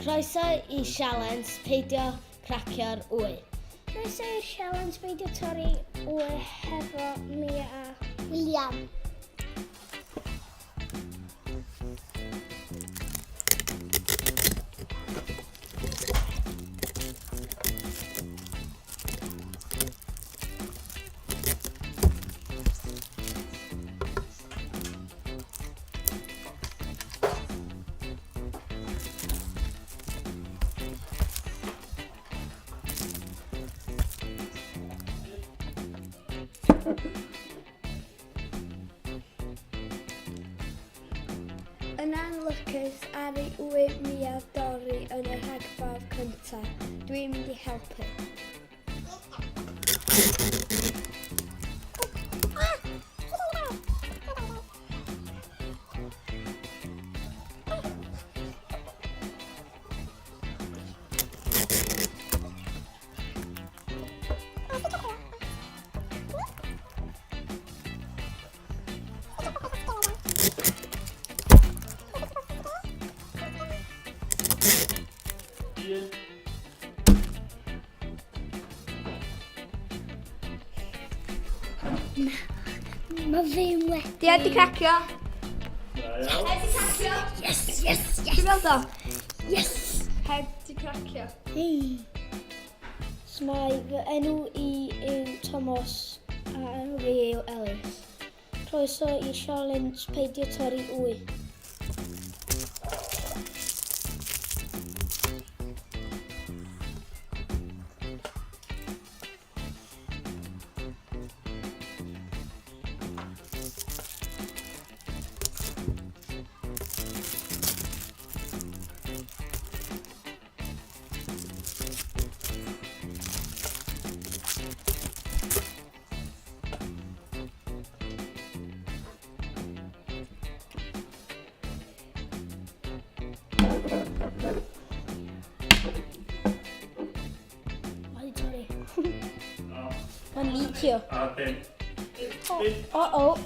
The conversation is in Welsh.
Croeso i sialens peidio cracio'r wy. Croeso i'r sialens beidio torri wy hefo mi a William. Yn anlwcus, ar ei wy Mia dorri yn y rhagbrawf cyntaf. Dwi'n mynd i helpu. Mae ddim wedi. Di wedi cracio. Heb di cracio. Yes, yes, yes. Ti'n gweld o? Yes. Heb di cracio. Hey. Smai, fy enw i yw Thomas a enw fi yw Ellis. Croeso i sialens peidio torri wy. Mae di torri. Mae'n leakio. A dim. O-o.